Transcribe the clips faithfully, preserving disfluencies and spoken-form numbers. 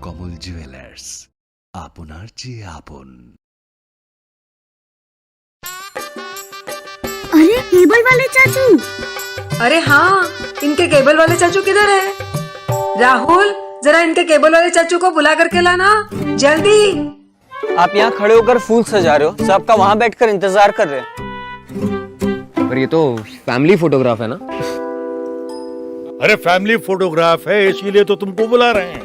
কমল জুয়েলার্স, আপনার চেয়ে আপন। अरे, केबल वाले चाचू। अरे हाँ, इनके केबल वाले चाचू किधर है? राहुल, जरा इनके केबल वाले चाचू को बुला करके लाना, जल्दी। आप यहाँ खड़े होकर फूल सजा रहे हो, सबका वहां बैठकर इंतजार कर रहे हैं। पर ये तो फैमिली फोटोग्राफ है ना? अरे, फैमिली फोटोग्राफ है, इसीलिए तो तुमको बुला रहे हैं।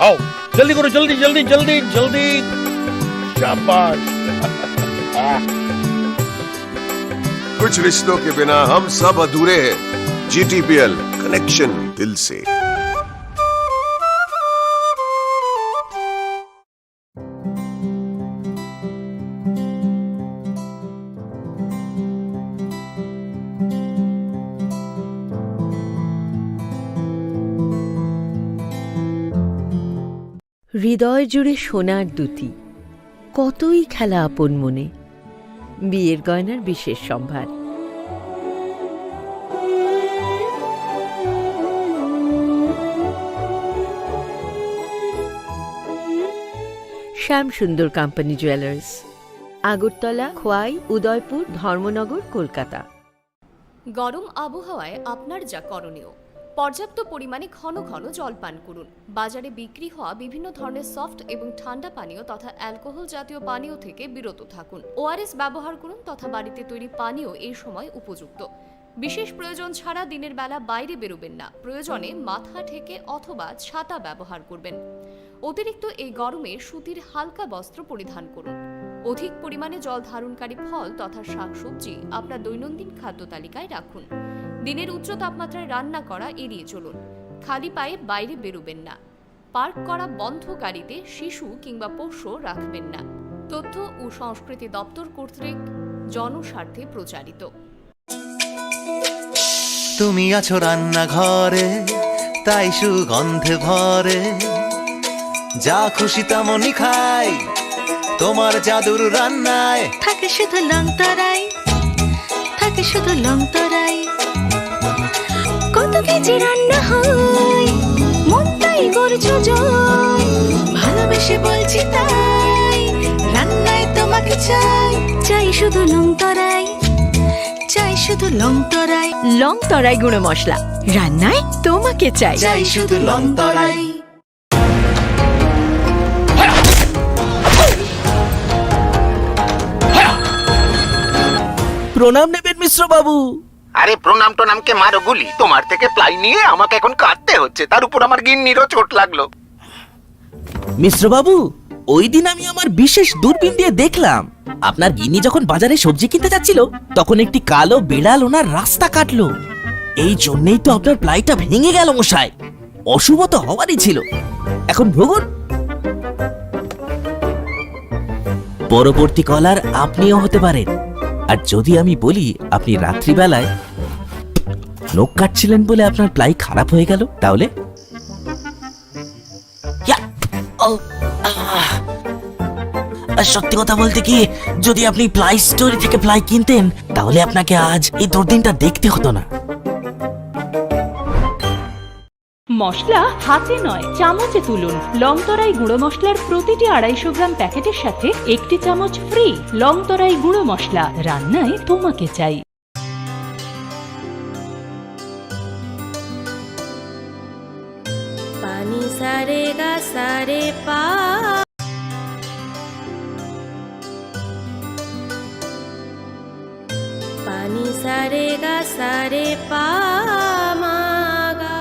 आओ, जल्दी करो, जल्दी, जल्दी, जल्दी, जल्दी। शाबाश। कुछ रिश्तों के बिना हम सब अधूरे हैं। जीटीपीएल, कनेक्शन दिल से। হৃদয় জুড়ে সোনার দ্যুতি, কতই খেলা আপন মনে। বিয়ের গয়নার বিশেষ সম্ভার। শ্যাম সুন্দর কোম্পানি জুয়েলার্স, আগরতলা, খোয়াই, উদয়পুর, ধর্মনগর, কলকাতা। গরম আবহাওয়ায় আপনার যা করণীয়, পর্যাপ্ত পরিমাণে ঘন ঘন জল পান করুন। বাজারে বিক্রি হওয়া বিভিন্ন ধরনের সফট এবং ঠান্ডা পানীয় তথা অ্যালকোহল জাতীয় পানীয় থেকে বিরত থাকুন। ওআরএস ব্যবহার করুন তথা বাড়িতে তৈরি পানীয় এই সময় উপযুক্ত। বিশেষ প্রয়োজন ছাড়া দিনের বেলা বাইরে বেরোবেন না। প্রয়োজনে মাথা ঢেকে অথবা ছাতা ব্যবহার করবেন। অতিরিক্ত এই গরমে সুতির হালকা বস্ত্র পরিধান করুন। অধিক পরিমাণে জল ধারণকারী ফল তথা শাকসবজি আপনার দৈনন্দিন খাদ্য তালিকায় রাখুন। দিনের উচ্চ তাপমাত্রায় রান্না করা এড়িয়ে চলুন। খালি পায়ে বাইরে বেরোবেন না। পার্ক করা বন্ধ গাড়িতে শিশু কিংবা পোষ্য রাখবেন না। তথ্য ও সংস্কৃতি দপ্তর কর্তৃক জনস্বার্থে প্রচারিত। তুমি আছো রান্নাঘরে, তাই সুগন্ধে ভরে। যা খুশি তেমনই খাই, তোমার জাদুর রান্নায়। থাকে শুধু লংতরাই, থাকে শুধু লংতরাই। কত কেজি রান্না হয়, মনটাই করছো জয়। ভালোবেসে বলছি তাই, রান্নায় তোমাকে চাই। চাই শুধু লংতরাই, চাই শুধু লংতরাই। লংতরাই গুঁড়ো মশলা, রান্নায় তোমাকে চাই। চাই শুধু লংতরাই। প্রণাম নেবেন মিশ্র বাবু। আরে প্রণাম টনামকে মারো গুলি, তোমার থেকে প্লাই নিয়ে আমাকে এখন কাঁদতে হচ্ছে, তার উপর আমার গিন্নিরও চোট লাগলো। মিশ্র বাবু, ওই দিন আমি আমার বিশেষ দূরবীন দিয়ে দেখলাম, আপনার গিন্নি যখন বাজারে সবজি কিনতে যাচ্ছিল, তখন একটি কালো বিড়াল ওনার রাস্তা কাটলো। এই জন্যই তো আপনার প্লাইটা ভেঙে গেল মশাই। অশুভ তো হওয়ারই ছিল। এখন ভুগুন। পরবর্তী কলার আপনিও হতে পারেন। আর যদি আমি বলি আপনি রাত্রিবেলায় নখ কাটছিলেন বলে আপনার প্লাই খারাপ হয়ে গেল, তাহলে? ইয়া! ও, আহ! আর সত্যি কথা বলতে কি, যদি আপনি প্লাই স্টোরি থেকে প্লাই কিনতেন, তাহলে আপনাকে আজ এই দুর্দিনটা দেখতে হতো না। মশলা হাতে নয়, চামচে তুলুন। লংতরাই গুঁড়ো মশলার প্রতিটি আড়াইশো গ্রাম প্যাকেটের সাথে একটি চামচ ফ্রি। লংতরাই গুঁড়ো মশলা, রান্নায় তোমাকে চাই। Pani sa re ga sa re pa. Pani sa re ga sa re pa ma ga.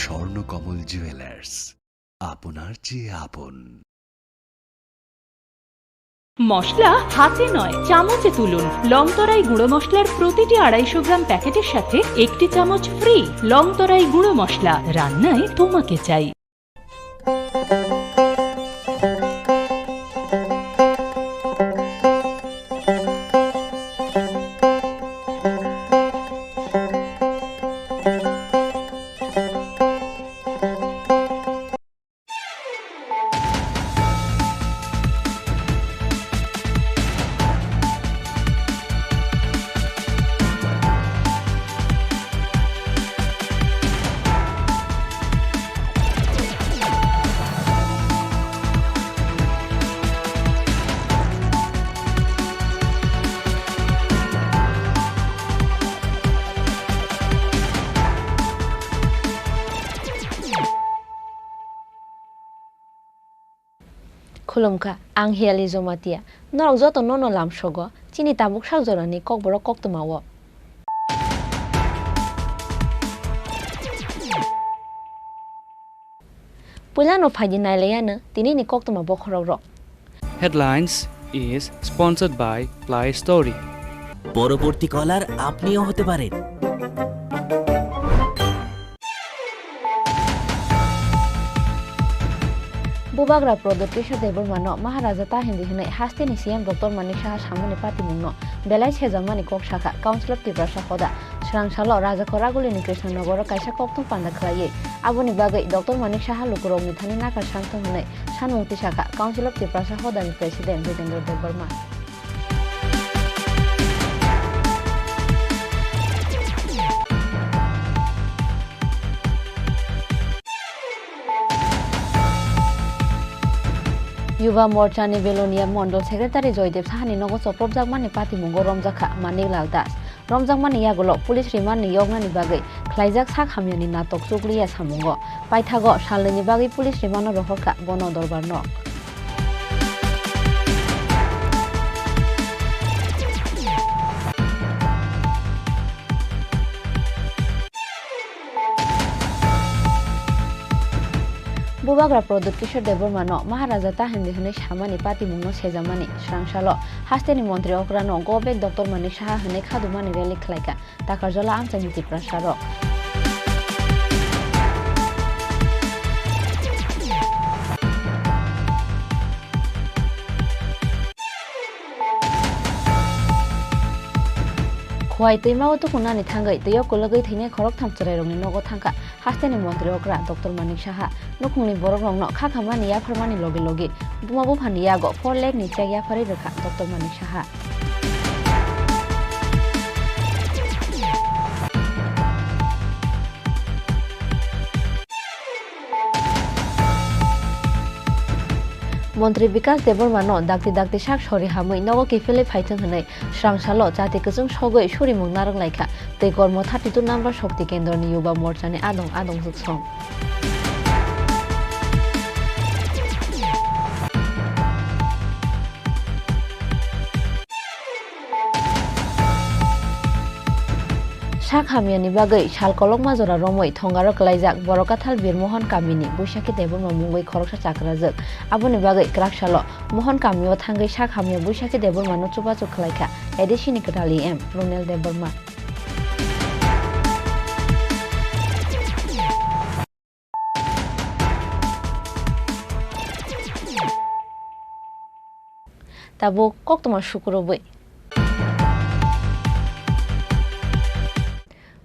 Swarnakamal jewellers, আপনার চেয়ে আপন। মশলা হাতে নয়, চামচে তুলুন। লংতরাই গুঁড়ো মশলার প্রতিটি আড়াইশো গ্রাম প্যাকেটের সাথে একটি চামচ ফ্রি। লংতরাই গুঁড়ো মশলা, রান্নায় তোমাকে চাই। Khulumkha, ang Hiali Jomatia. Norok joto nono lamsogo, chini tabuk sak jorani kokborok koktwmao. Puilano phaidi nailaiano tinini koktwma bokhorokrok. Headlines is sponsored by Play Story. পরবর্তী কলার আপনিও হতে পারেন। Bubagra Pradyut Kishore Debbarmano Maharaja ta hindi hwnwi hasteni C M Doctor Manik Saha samani patimungno belai sejamani kok sakha Council of Tiprasa Hoda. Swrang salo Rajakhor Agulini Krishnanogoro kaisa kokthum panda khlaiwi aboni bagwi Doctor Manik Saha lukurokni thani nakar santhung hwnwi sanmung tisakha Council of Tiprasa Hodani President Jogendra Debbarma. Yuba Morchani Belonia Mondol Secretary Joydev Sahani nogo chopropjakmani patimungo romjakha Manik Lal Das. Romjakmani yagulo police rimani yoknani bagwi khlaijak sak hamyani natok chukliya samungo. Paithago salnwini bagwi police rimano rohorkha Gono Dorbar nok. Bubagra Pradyut Kishore Debbarmano Maharaja ta hindi hwnwi samani patimungno sejamani swrang salo hasteni montri okrano go back Doctor Manik Saha hwnwi khadumani rally khlaikha Takarjala amchaini Tiprasarok. Khowai twima o tukunani thangwi twi o kwlwgwi thwinai khoroktham chwrairokni nogo thangkha hasteni montri okra Doctor Manik Saha. Nukhungni borokrokno kha khamani yapharmani logi logi buma buphani yago four lakh ni chek yapharwi rwkha Doctor Manik Saha. Montri Bikas Debbarmano dakti dakti sak sori hamwi nogo kiphilwi phaithwng hwnwi swrang salo chati kwchwng sogwi surimung narwk laikha tei kormo thirty two number Shakti Kendroni Yuba Morchani adong adong juksong. Sak hamyani bagwi sal kolokma jora romwi thongaro kwlaijak Borokathal Birmohon kamini Buisakhi Debbarma mungwi khoroksa chakrajwk. Aboni bagwi kwrak salo Mohon kamio thangwi sak hamya Buisakhi Debbarmano chubachu khlaikha A D C ni kwtal E M Ronel Debbarma. Tabuk koktwma sukurubwi.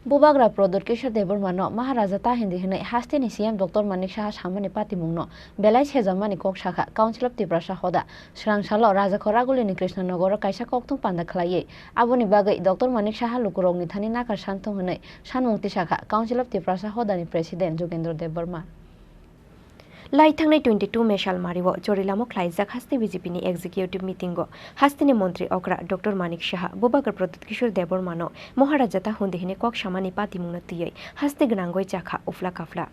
Bubagra Pradyut Kishore Debbarmano Maharaja ta hindi hwnwi hasteni C M Doctor Manik Saha samani patimungno belai sejamani kok sakha Council of Tiprasa Hoda. Swrang salo Rajakhor Agulini Krishnanogoro kaisa kokthum panda khlaiwi aboni bagwi Doctor Manik Saha lukurokni thani nakar santhung hwnwi sanmung tisakha Council of Tiprasa Hodani President Jogendra Debbarma. Lai thangnai twenty two May salmario Chorilamo khlaijak haste B J P ni executive meeting o hasteni montri okra Doctor Manik Saha Bubagra Pradyut Kishore Debbarmano Maharaja ta hundi hini kok samani patimungno twiwi haste gwnangwi chakha ufla kafla.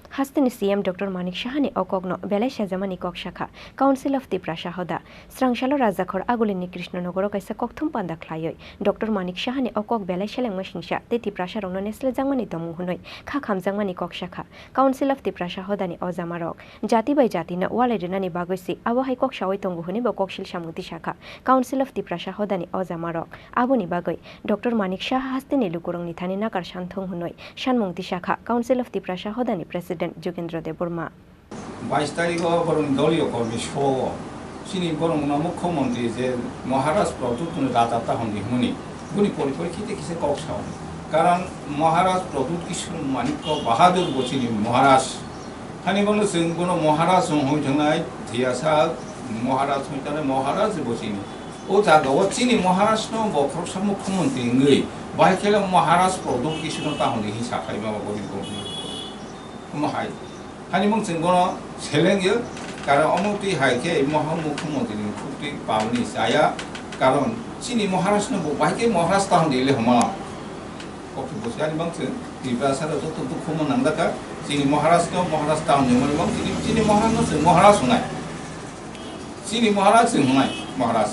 Hasteni C M Doctor Manik Sahani o kokno belai sejamani kok sakha Council of Tiprasa Hoda. Swrang salo Rajakhor Agulini Krishnanogoro kaisa kokthum panda khlaiwi Doctor Manik Sahani o kok belai selengma singsa tei Tiprasarokno neslejakmani tongmung hwnwi kha khamjakmani kok sakha Council of Tiprasa Hodani ojamarok. Jati bai jatino walai rwnani bagwi se abo hai kok saui tongo hwnwi bo koksil samung tisakha Council of Tiprasa Hodani ojamarok. Aboni bagwi Doctor Manik Saha hasteni lukurokni thani nakar santhung hwnwi sanmung tisakha Council of Tiprasa Hodani President Jogendra Debbarma. Bais tarikh o borokni doliyo kormi soo chini borokno mukhyamantri je Maharaj Pradyut no rajata hwnwi hwnwi boni poriporikhite kisa kok sao. Karon Maharaj Pradyut Kishore Manikya Bahadur bo chini Maharaj. Hani bono chwng bono Maharaj hwnwi thangnai thiyasa Maharaj hwnwi thangnai Maharaj bo chini. O jaga o chini Maharaj no bo khoroksa mukhyamantri wngwi bahai khe Maharaj Pradyut Kishore no ta hwnwi hinsa khaima bo boni borokni. Omo hai. Hani mung chwng bono seleng yo, karon omo twi hai khe moha mukhyamantri ni khuk twi palni chaya, karon chini Maharaj no bo bahai khe Maharaj ta hwnwi le hwnma. Kok twi bo se ani bang chwng Tiprasa rok joto dukhu mo nang dakha, chini Maharaj no Maharaj ta hwnwi hwnma bang chini, chini Maharaj no chwng Maharaj hwnai. Chini Maharaj se hwnai, Maharaj,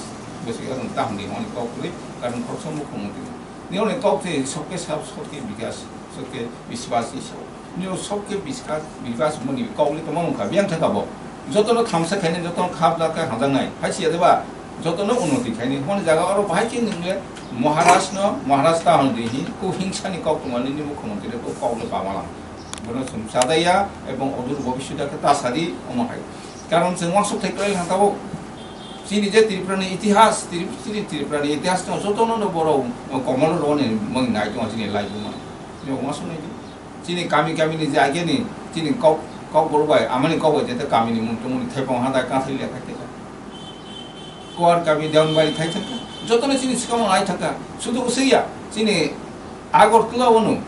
bwswk ya chwng ta hwnwi hwnwi kok kwrwi, karon khoroksa mukhyamantri. Nini kok se sabke sab, sabke bikas, sabke biswas ni sao. Nini sabke biskas, bikas mani kok le tongma wngkha, biyang thaka bo. Jotono thamsa khainai, jotono khap dakha hamjaknai, hai siya deba, jotono unnoti khainai, hwnwi jaga oro bahai khe nwngle Maharaj no, Maharaj ta hwnwi hi, ku hingsa ni kok tongmani nini mukhyamantri le kok le pamalang. Bono chwng chajaya, ebong odur bobiswt khe ta sadi, omo hai. Karon chwng uansuk thai kwlai kha tabuk. Chini je Tripura ni itihas, Tri-, chini Tripura ni itihas no jotono no borok, o, komolo roni mung nai tongo chini laibuma. Ni uansuk nai di. Chini kami kami ni je age ni, chini kok, kok borok bai, amani kok bai jete kami ni mung tongmani thepong ha dai kathai lekha teka. Kuar kami Deonbari thai thangkha. Jotono chini sikamo nai thangkha. Sudu usaiya, chini Agartala ono.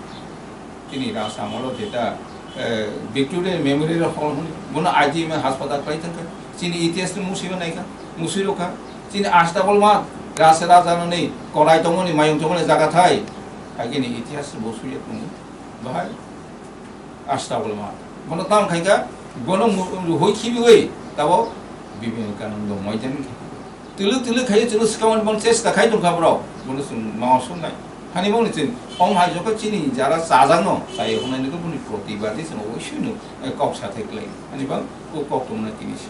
Chini Rajsamalo jeta, eh, Victoria Memorial Hall hwnwi, bono I G M haspatal khlai thangkha. Chini itihas ni musui naikha, musui rokha. Chini Astabol ma Rasa Raja noni korai tongmani, mayung tongmani jaga thai. Agini itihas bo suya tongo. Bahai Astabol ma. Bono tang khaikha, bono mu-, hoi khibiwi, tabo Vivekananda Maidani khe. Tulu tulu khai chwng swkang man chesta khai tongkha borok. Bono chwng ma songnai. Hani bangni chwng ong hai jokha chini jara chajakno chai hunai nukho boni protibadi chwng oboisoi no, eh, kok sathai klai. Hani bang ko kok tongna tini se.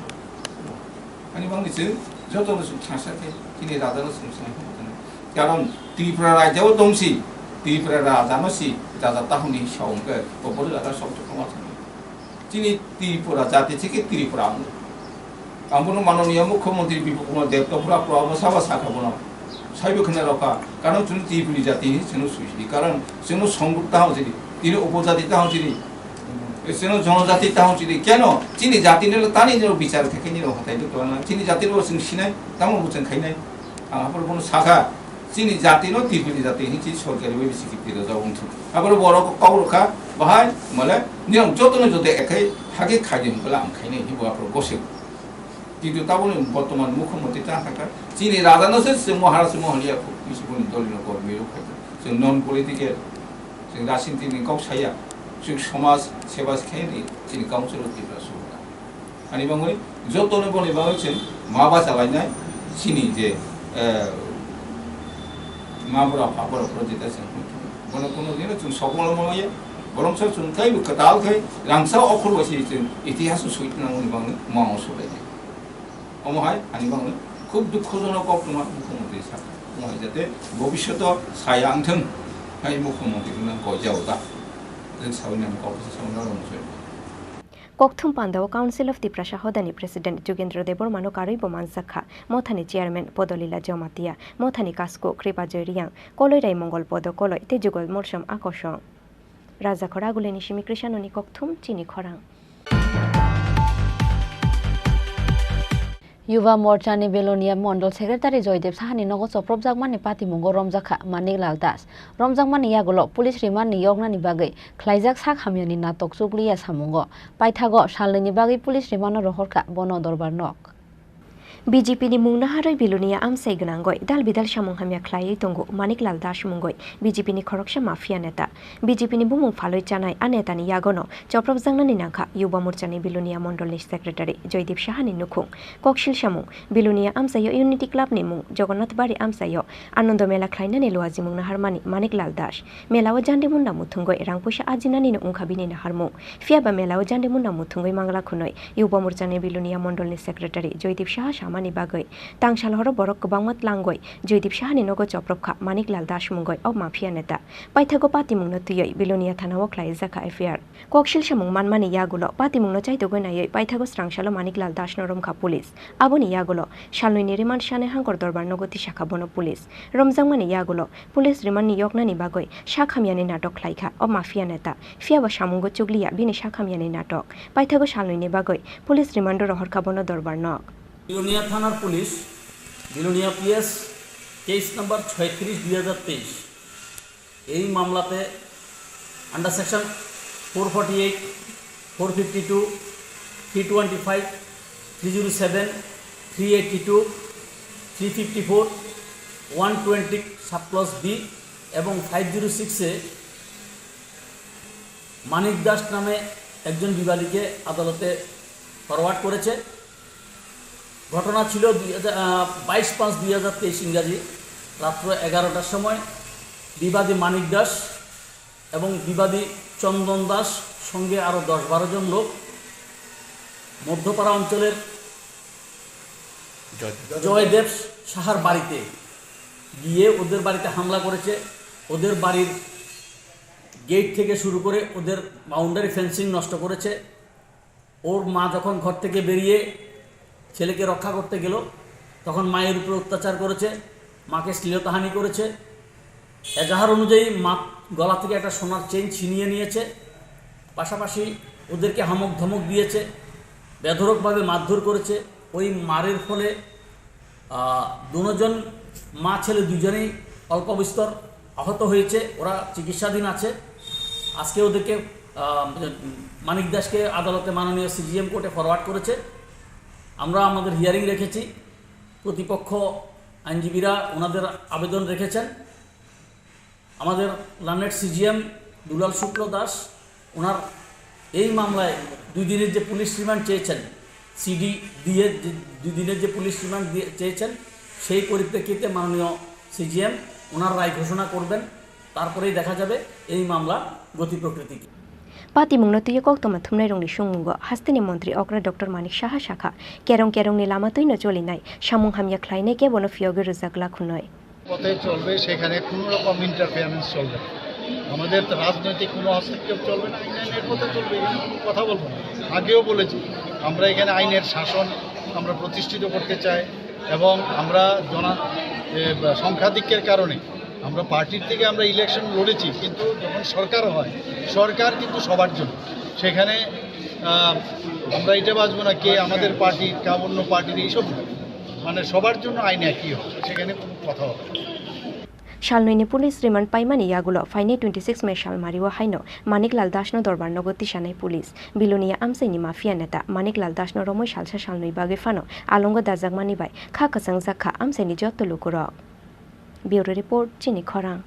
Hani bangni chwng joto no chwng thangsa khe chini raja no chwng sai. Karon Tripura rajya o tongsi, Tripura raja no si, raja tahuni saung khe, to bori raja sok to kama chwng. Chini Tripura jati theke Tripura ang. Ang bono manoniya mukhyamantri Bipul Kumar Deb to pura pura omo saba sakha bono. Saibo khna rokha. Karon chini Tripuri jati hi chini suisidi. Karon chini songruk tahon chini. Tini upojati tahon chini. Chini jonojati tahon chini. Keno? Chini jati nilo tani nilo bichar theke nilo hatai duk tona. Chini jati nilo sing sinai. Tamo buchang khainai. Ang hapor bono sakha. Chini jati no Tripuri jati hinwi chini sorkari bai bisi kipti rwjak wngthok. Aboro borok kok rwkha, bahai, mole, niyang jotono joto ekhai hake khaidi hwnkhe ang khainai hinwi bo aphuru gosek. Kintu taboni bortoman mukhyamantri ta thangkha. Chini raja no se, se Maharaj Moholiya bisi boni doli no kormi rok khaikha. Chwng non political, chwng rajniti ni kok saya, chwng somaj seba khainai chini council of Tripura suhukha. Ani bangwi jotono boni bagwi chwng ma bacha lainai chini je, eh, ma bura pha bura bura jeta chwng bono kuno dino chwng sokmolo maya borok sa chwng taibo kwtal khai rangsa okhor bai se chwng itihas o soi twnangmani bangwi ma o solainai. Omo hai ani bangwi khub dukhojonok koktwma mukhyamantri sakha. Omo hai jate bobishoto saya wngthwng hai mukhyamantri wngna koi jao da. Chwng sawi nang kok sa sawi nang rong soi. Kokthum pandao Council of Tiprasa Hodani President Jugendra Debbarmano karwi bo manjakha, Mothani Chairman Podolila Jamatia, Mothani Kasku Kripajoy Riang, Koloi Raimongol Podo Koloi tei Jugol Molsom Akosong. Rajakhor Agulini simi Krishanoni kokthum chini khorang. Yuva Morchani Belonia Mondol Secretary Joydev Sahani nogo chopropjakmani patimungo romjakha Manik Lal Das. Romjakmani yagulo police remand ni yoknani bagwi khlaijak sak hamyani natok chukliya samungo. Paithago salnwini bagwi police remand no rohorkha bono dorbar nok. B J P ni mung naharwi Belonia amchai gwnangwi dal bidal samung hamya khlaiwi tongo Manik Lal Das mungwi B J P ni khoroksa mafia neta. B J P ni bumung phalwi chanai a netani yagono chopropjaknani nangkha Yuba Morchani Belonia Mondolni Secretary Joydeep Sahani nukhung. Koksil samung, Belonia amchaio Unity Clubni mung Jagannath Bari amchaio Anando Mela khlainani luajimung naharmani Manik Lal Das. Melao jandi munda muthungwi rang puisa ajinanino wngkha bini naharmung. Phiyaba melao jandi munda muthungwi mangla khwnwi Yuba Morchani Belonia Mondolni Secretary Joydeep Saha samani bagwi tangsal horo borok kwbangma tlangwi Joydeep Sahani nogo chopropkha Manik Lal Das mungwi o mafia neta. Paithago patimungno twiwi Belonia thanao khlaijakha F I R. Koksil samung manmani yagulo patimungno chaitogwi naiwi paithago srangsalo Manik Lal Dasno romkha police. Aboni yagulo salnwini remand sanai hangkor dorbar nogo tisakha bono police. Romjakmani yagulo police remand ni yoknani bagwi sak hamyani natok khlaikha o mafia neta. Phiyaba samungo chukliya bini sak hamyani natok. Paithago salnwini bagwi police remand o rohorkha bono dorbar nok. Belonia থানার পুলিশ, Belonia PS, case number ছয়ত্রিশ দুই হাজার তেইশ। এই মামলাতে under section four forty eight, four fifty two, three twenty five, three zero seven, three eighty two, three fifty four, one twenty sub clause B এবং five zero সিক্সে মানিক দাস নামে একজন বিবাদীকে আদালতে ফরওয়ার্ড করেছে। ঘটনা ছিল দুই হাজার, আহ, বাইশ পাঁচ দুই হাজার তেইশ ইংরাজি রাত্র এগারোটার সময় বিবাদী মানিক দাস এবং বিবাদী চন্দন দাস সঙ্গে আরও দশ বারো জন লোক মধ্যপাড়া অঞ্চলের জয়দেব সাহার বাড়িতে গিয়ে ওদের বাড়িতে হামলা করেছে। ওদের বাড়ির গেট থেকে শুরু করে ওদের বাউন্ডারি ফেন্সিং নষ্ট করেছে। ওর মা যখন ঘর থেকে বেরিয়ে ছেলেকে রক্ষা করতে গেল, তখন মায়ের উপরে অত্যাচার করেছে, মাকে শ্লীলতাহানি করেছে। এজাহার অনুযায়ী মা গলা থেকে একটা সোনার চেইন ছিনিয়ে নিয়েছে, পাশাপাশি ওদেরকে হামক ধমক দিয়েছে, বেধড়কভাবে মারধর করেছে। ওই মারের ফলে আহ, দুজন, মা ছেলে দুজনেই অল্প বিস্তর আহত হয়েছে, ওরা চিকিৎসাধীন আছে। আজকে ওদেরকে, আহ, মানিক দাসকে আদালতে মাননীয় সিজিএম কোর্টে ফরওয়ার্ড করেছে। আমরা আমাদের হিয়ারিং রেখেছি, প্রতিপক্ষ আইনজীবীরা ওনাদের আবেদন রেখেছেন। আমাদের লার্নেড সিজিএম দুলাল শুক্ল দাস ওনার এই মামলায় দুই দিনের যে পুলিশ রিমান্ড চেয়েছেন, সিডি দিয়ে যে দুই দিনের যে পুলিশ রিমান্ড দিয়ে চেয়েছেন, সেই পরিপ্রেক্ষিতে মাননীয় সিজিএম ওনার রায় ঘোষণা করবেন। তারপরেই দেখা যাবে এই মামলার গতি প্রকৃতি কি। Patimungno twiwi koktwma thumnairokni songmungo hasteni montri okra Doctor Manik Saha sakha, kerong kerongni lama twino cholinai, samung hamya khlainai kebono phiyogwi rwjak lakhunoi. পথে চলবে, সেখানে কোনো রকম ইন্টারফেয়ারেন্স চলবে না। আমাদের তো রাজনৈতিক কোনো হস্তক্ষেপ চলবে না, আইন আইনের পথে চলবে, এখানে কোনো কথা বলবো না। আগেও বলেছি, আমরা এখানে আইনের শাসন আমরা প্রতিষ্ঠিত করতে চাই এবং আমরা জনা-, এ, সংখ্যাধিক্যের কারণে আমরা পার্টির থেকে আমরা ইলেকশন লড়েছি, কিন্তু যখন সরকার হয়, সরকার কিন্তু সবার জন্য। সেখানে, আহ, আমরা এটা বাঁচবো না কে আমাদের পার্টির, কে অন্য পার্টির, এইসব না। মানে সবার জন্য আইন একই হবে, সেখানে কোনো কথা হবে না। Salnoini police remand paimani yagulo phainai twenty six May salmario haino Maniklal Dasno dorbar nogo tisanai police. Bilonia amchaini mafia neta Maniklal Dasno romwi salsa salnwi bagwi phano alongo dajakmani bai kha kwchangjak kha amchaini jotto lukurok. Bureau report, Chini Khorang.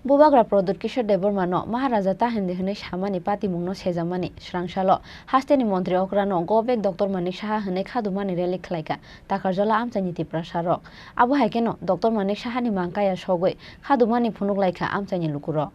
Bubagra Pradyut Kishore Debbarmano Maharaja ta hindi hwnwi samani patimungno sejamani swrangsalo hasteni montri okrano go back Doctor Manik Saha hwnwi khadumani rally khlaikha Takarjala amchaini Tiprasarok. Abo hai kheno Doctor Manik Sahani mangkaya sogwi khadumani phunuklaikha amchaini lukurok.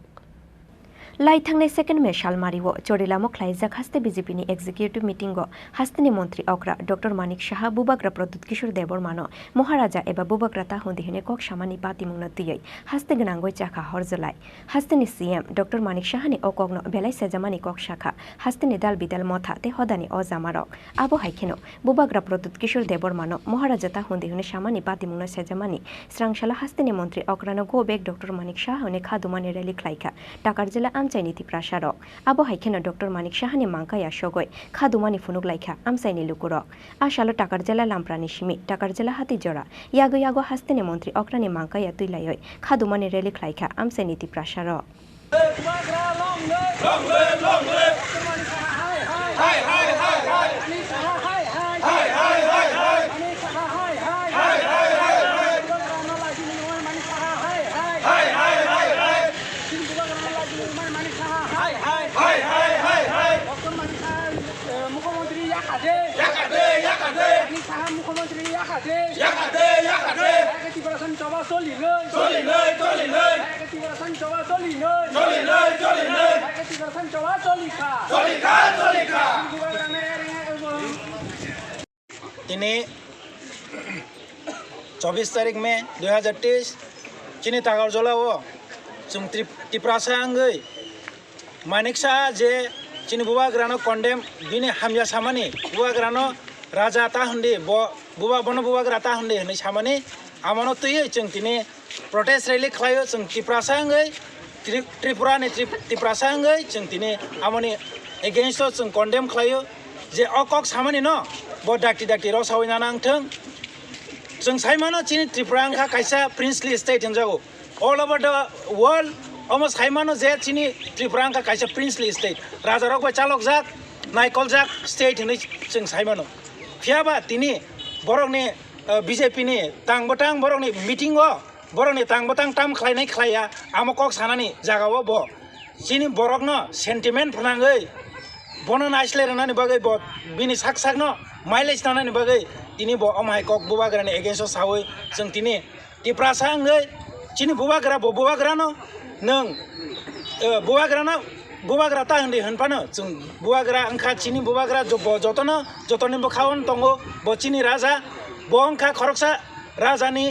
Lai thangnai second May salmario Chorilamo khlaijak haste B J P ni executive meeting o hasteni montri okra Doctor Manik Saha Bubagra Pradyut Kishore Debbarmano Maharaja eba Bubagra ta hundi hwnwi kok samani patimungno twiwi haste gwnangwi chakha horjwlai. Hasteni C M Doctor Manik Sahani o kokno belai sejamani kok sakha, hasteni dal bidal motha tei hodani o jamarok. Abo hai kheno Bubagra Pradyut Kishore Debbarmano Maharaja ta hundi hwnwi samani patimungno sejamani swrangsalo hasteni montri okrano go back Doctor Manik Saha hwnwi khadumani rally khlaikha Takarjala amchaini Tiprasarok. Abo hai kheno Doctor Manik Sahani mangkaya sogwi khadumani phunuklaikha amchaini lukurok. A salo Takarjala Lamprani simi Takarjala Hatijora yago yago hasteni montri okrani mangkaya twilaiwi khadumani rally khlaikha amchaini Tiprasarok. মুখ্যমন্ত্রী ইয়াকাদে। ইয়াকাদে, ইয়াকাদে। মানিক সাহা মুখ্যমন্ত্রী ইয়াকাদে। ইয়াকাদে, ইয়াকাদে। ইয়াকাদে ত্রিপুরা সভা চলিলই। চলিলই, চলিলই। ইয়াকাদে ত্রিপুরা সভা চলিলই। চলিলই, চলিলই। ইয়াকাদে ত্রিপুরা সভা চলিখা। চলিখা, চলিখা। Tini chobbish tarik May dui hazar teis, chini Takarjala o chwng Trip-, Tiprasa wngwi Manik Saha je chini bubagrano condemn, bini hamya samani, bubagrano raja ta hwndi, bo buba-, bono bubagra ta hwndi hwnwi samani, amono twiwi chwng tini protest rally khlaio, chwng Tiprasa wngwi, Tri-, Tripura ni Trip-, Tiprasa wngwi chwng tini amoni against o chwng condemn khlaio, je o kok samani no bo dakti dakti rw sawi nana wngthwng. Chwng sai mano chini Tripura wngkha kaisa princely state hwnjago. All over the world omo sai mano je chini Tripura wngkha kaisa princely state. Rajarok bai chalokjak, naikoljak state hwnwi chwng sai mano. Phiya ba tini borokni, eh, B J P ni tang bwtang borokni meeting o, borokni tang bwtang tam khlainai khlaiya, amo kok sanani jagao bo chini borokno sentiment phnangwi bono naislai rwnani bagwi, bo bini sak sakno mileage tanani bagwi tini bo omo hai kok bubagrani against o sawi chwng tini Tiprasa wngwi chini bubagra, bo bubagrano nwng, eh, bubagrano, bubagra ta hindi hwnphano chwng bubagra wngkha chini bubagra jo-, bo jotono, jotoni bwkhao tongo bo chini raja, bo wngkha khoroksa rajani,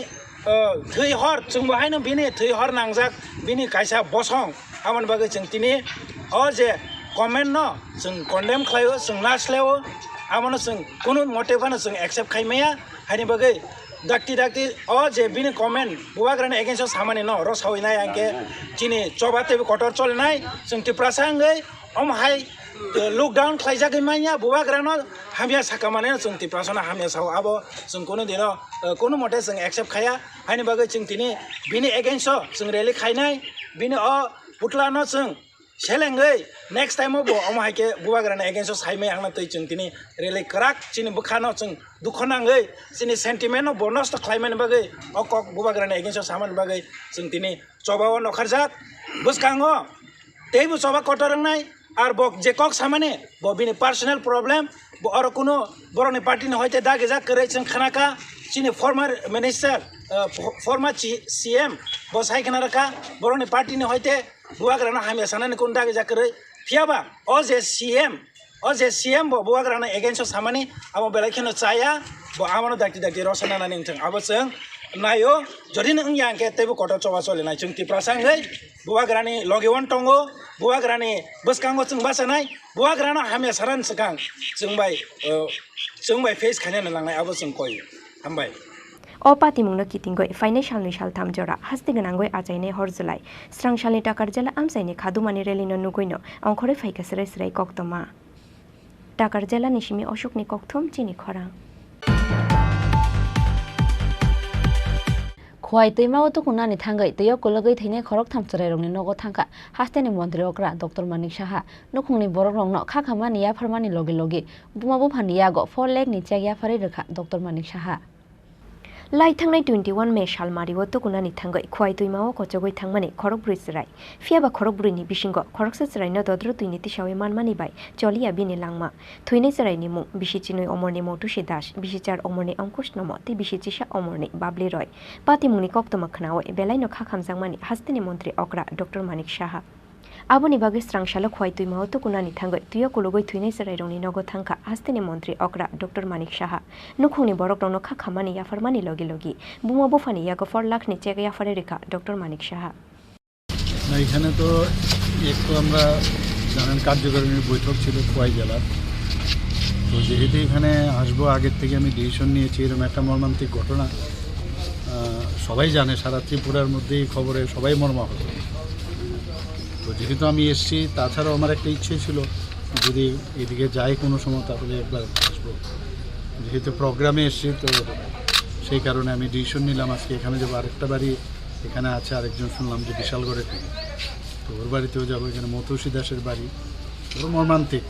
eh, thwi hor, chwngbo haino bini thwi hor nangjak, bini kaisa bosong. Aboni bagwi chwng tini o je comment no chwng condemn khlaio, chwng nasleo, abono chwng kunu mote phano chwng accept khai maya. Haini bagwi dakti dakti o je bini comment bubagrani against o samani no oro sawi nai hwnkhe chini choba teibo kotor choli nai. Chwng Tiprasa wngwi omo hai, eh, lockdown khlaijagwi manya bubagrano hamya saka mane chwng Tiprasano hamya sao, abo chwng kunu dino, eh, kunu mote chwng accept khaya. Haini bagwi chwng tini bini against o chwng rally khainai, bini o putla no chwng selengwi next time o bo omo hai khe bubagrani against o saimai wngna twi chwng tini rally kwrak chini bwkhano chwng dukho nangwi chini sentiment no bo nosto khlaimani bagwi o kok bubagrani against o samani bagwi chwng tini choba o nokharjak. Bwskango teibo choba kotor wngnai, ar bo je kok samani bo bini personal problem, bo oro kuno borokni party ni hoite dagijak kwrwi chwng khanakha. Chini former minister, uh, fo-, former chi-, C M bo sai khna rwkha borokni party ni hoite bubagrano hamya sanani kun dagijak kwrwi. Phiyaba o je C M, o je C M bo bubagrano against o samani abo belai kheno chaya, bo abono dakti dakti rosana nani wngthang. Abo chwng naio, jodi no wngya hwnkhe teibo kotor choba choli nai chwng Tiprasa wngwi bubagrani logi wan tongo, bubagrani bwskango chwng bachanai, bubagrano hamya saran swkang chwng bai, uh, chwng bai face khainani langnai abo chwng koi. Hambai. O patimungno kitingwi phainai salnwi saltham jora haste gwnangwi achainai hor jwlai. Srang salni Takarjala amchaini khadumani rally no nugwino ongkhorwi phaikha swrai swrai koktwma. Takarjala ni simi Ashokni kokthum chini khorang. Khowai twima o tukunani thangwi twi o kulugwi thwinai khoroktham chwrairokni nogo thangkha hasteni montri okra Doctor Manik Saha. Nukhungni borokrokno kha khamani yapharmani logi logi buma buphani yago four lakh ni cheque yapharwi rwkha Doctor Manik Saha. Lai thangnai twenty one May salmari o tukunani thangwi Khowai twima o kochogwi thangmani khorokbrwi chwrai. Phiyaba khorokbrwi ni bisingo khoroksa chwraino dodro twini tisawi manmani bai choliya bini langma. Thwinai chwraini mung bisi chinwi Omorni Moutusi Das, bisi char Omorni Ankush Nomo tei bisi chisa Omorni Babli Roy. Patimungni koktwma khwnawi belaino kha khamjakmani hasteni montri okra Doctor Manik Saha. Aboni bagwi srang salo Khowai twima o tukunani thangwi twi o kulugwi thwinai chwrairokni nogo thangkha hasteni montri okra Doctor Manik Saha. Nukhungni borokrokno kha khamani yapharmani logi logi buma buphani yago four lakh ni cheque yapharwi rwkha Doctor Manik Saha. না, এখানে তো একটু আমরা জানেন কার্যকারিণীর বৈঠক ছিল খোয়াই জেলার। তো যেহেতু এখানে আসবো, আগের থেকে আমি ডিসিশন নিয়েছি, এরকম একটা মর্মান্তিক ঘটনা, আহ, সবাই জানে, সারা ত্রিপুরার মধ্যেই খবরে সবাই মর্মাহত। তো যেহেতু আমি এসছি, তাছাড়াও আমার একটা ইচ্ছে ছিল যদি এদিকে যাই কোনো সময় তাহলে একবার আসবো, যেহেতু প্রোগ্রামে এসছি। তো সেই কারণে আমি ডিসিশন নিলাম আজকে এখানে যাবো। আরেকটা বাড়ি এখানে আছে, আরেকজন শুনলাম যে বিশালগড়ের দিকে, তো ওর বাড়িতেও যাবো। এখানে মৌতোষী দাসের বাড়ি, ওর মর্মান্তিক,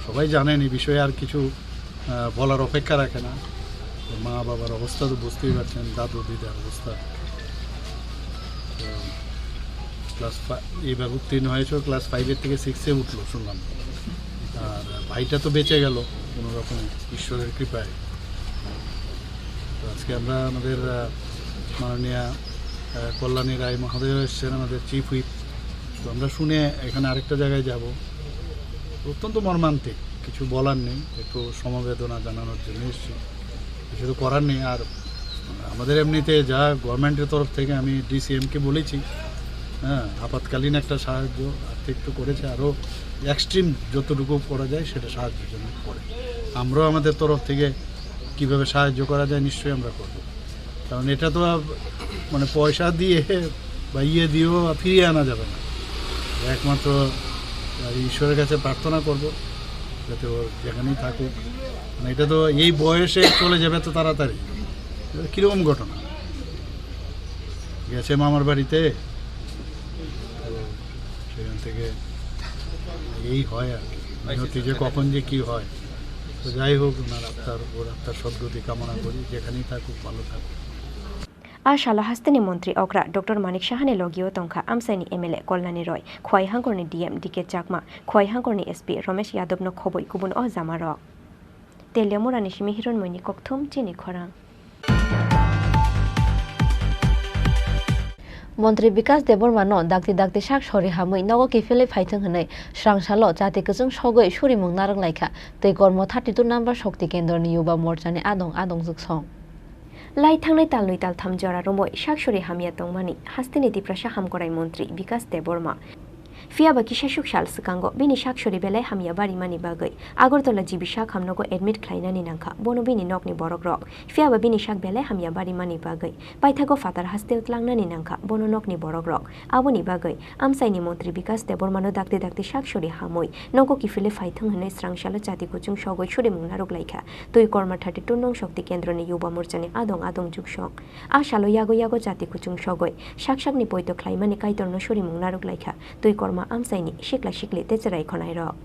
সবাই জানেন এই বিষয়ে, আর কিছু আহ, বলার অপেক্ষা রাখে না। তো মা বাবার অবস্থা তো বুঝতেই পারছেন, দাদু দিদার অবস্থা। তো ক্লাস ফা-, এবার উত্তীর্ণ হয়েছে, ক্লাস ফাইভের থেকে সিক্সে উঠলো শুনলাম। আর ভাইটা তো বেঁচে গেল কোনো রকম, ঈশ্বরের কৃপায়। তো আজকে আমরা আমাদের, আহ, মাননীয়া, আহ, কল্যাণী রায় মহোদয় এসেছেন, আমাদের চিফ হুইপ। তো আমরা শুনে এখানে আরেকটা জায়গায় যাব। অত্যন্ত মর্মান্তিক, কিছু বলার নেই, একটু সমবেদনা জানানোর জন্য এসেছি, কিছু তো করার নেই। আর আমাদের এমনিতে যা গভর্নমেন্টের তরফ থেকে আমি ডিসিএমকে বলেছি, হ্যাঁ, আপাতকালীন একটা সাহায্য আর্থিক একটু করেছে, আরও এক্সট্রিম যতটুকু করা যায় সেটা সাহায্য যেন করে। আমরাও আমাদের তরফ থেকে কীভাবে সাহায্য করা যায় নিশ্চয়ই আমরা করব, কারণ এটা তো আর মানে পয়সা দিয়ে বা ইয়ে দিয়েও ফিরিয়ে আনা যাবে না। একমাত্র ঈশ্বরের কাছে প্রার্থনা করব যাতে ওর যেখানেই থাকুক, মানে এটা তো এই বয়সে চলে যাবে তো তাড়াতাড়ি, এটা কীরকম ঘটনা? গেছে মামার বাড়িতে, তো সেখান থেকে এই হয় আর কি। নিয়তি যে কখন যে কি হয়, তো যাই হোক, ওনার আত্মার, ওর আত্মার সদ্গতি কামনা করি, যেখানেই থাকুক, ভালো থাকুক। A salo hasteni montri okra Doctor Manik Sahani logio tongkha amchaini M L A Kolnani Roy, Khowai Hangkorni D M D K Chakma, Khowai Hangkorni S P Romesh Yadovno khobwi kubun o jamarok. Teliamurani simi Hironmoini kokthum chini khorang. Montri Bikas Debbarmano dakti dakti sak sori hamwi nogo kiphilwi phaithwng hwnwi swrangsalo chati kwchwng sogwi surimung narwk laikha twi kormo thirty two number Shakti Kendroni Yuba Morchani adong adong jwksong. Lai thangnai talnwi taltham jora romwi sak sori hamya tongmani hasteni Tiprasa hamkorai montri Bikas Debbarma. Phiyaba kisasuk sal swkango bini sak sori belai hamya barimani bagwi Agartala G B sak hamnogo admit khlainani nangkha bono bini nokni borokrok. Phiyaba bini sak belai hamya barimani bagwi paithago phatar hasteo tlangnani nangkha bono nokni borokrok. Aboni bagwi amchaini montri Bikas Debbarmano dakti dakti sak sori hamwi nogo kiphilwi phaithwng hwnwi swrangsalo chati kuchung sogwi surimung narwk laikha twi korma thirty two nong Shakti Kendroni Yuba Morchani adong adong jwksong. A salo yago yago chati kuchung sogwi sak sakni poito khlaimani Kaitorno surimung narwk laikha twi korma amchaini sikla sikli tei chwrai khonairok.